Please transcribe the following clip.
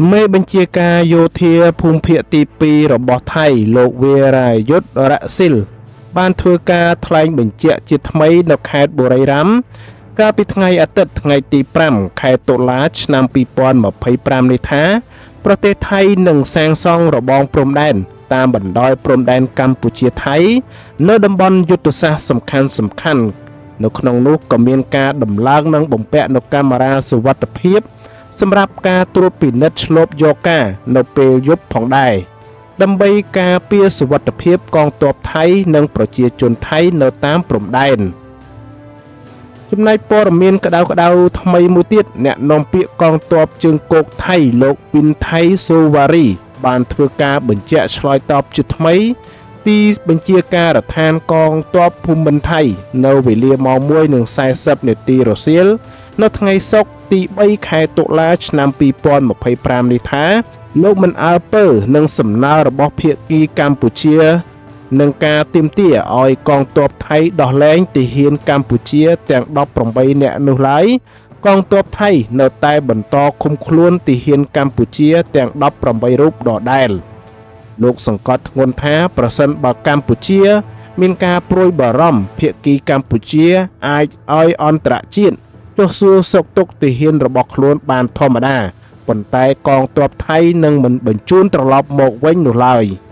មេបញ្ជាការយោធាភូមិភាគទី2របស់ថៃលោកវីរាយុទ្ធរ៉ាស៊ីលបានធ្វើការថ្លែងបញ្ជាក់ជាថ្មីនៅខេត្តបុរីរ៉ាំកាលពីថ្ងៃអាទិត្យថ្ងៃទី5ខែតុលាឆ្នាំ2025នេះថា ប្រទេសថៃនឹងសាងសង់របងព្រំដែនតាមបណ្ដោយព្រំដែនកម្ពុជាថៃនៅតំបន់យុទ្ធសាស្ត្រសំខាន់សំខាន់នៅក្នុងនោះក៏មានការដំឡើងនិងបំពាក់នូវកាមេរ៉ាសុវត្ថិភាព សម្រាប់ការត្រួតពិនិត្យឈ្លបយកការនៅពេលយប់ផងដែរដើម្បីការពារសុវត្ថិភាពកងទ័ពថៃនិងប្រជាជនថៃនៅតាមព្រំដែនចំណែកព័ត៌មានក្តៅក្តៅថ្មីមួយទៀតអ្នកនាំពាក្យកងទ័ពជើងគោកថៃលោកវិនថៃសូវ៉ារីបានធ្វើការបញ្ជាក់ឆ្លើយតបជាថ្មីពីបញ្ជាការដ្ឋានកងទ័ពភូមិន្ទថៃនៅវេលាម៉ោង1:40នាទីរសៀលនៅថ្ងៃសុក្រទី3ខែតុលាឆ្នាំ2025នេះថាលោកមិនអើពើនឹងសំណើរបស់ភាគីកម្ពុជានឹងការទាមទារឲ្យកងទ័ពថៃដោះលែងទាហានកម្ពុជាទាំង18នាក់នោះឡើយកងទ័ពថៃនៅតែបន្តឃុំខ្លួនទាហានកម្ពុជាទាំង18រូបដដែលលោកសង្កត់ធ្ងន់ថាប្រសិនបើកម្ពុជា មានការព្រួយបារម្ភភាគីកម្ពុជាអាចឲ្យអន្តរជាតិចុះសួរសុខទុក្ខទាហានរបស់ខ្លួនបានធម្មតាប៉ុន្តែកងទ័ពថៃនឹងមិនបញ្ជូនត្រឡប់មកវិញនោះឡើយ។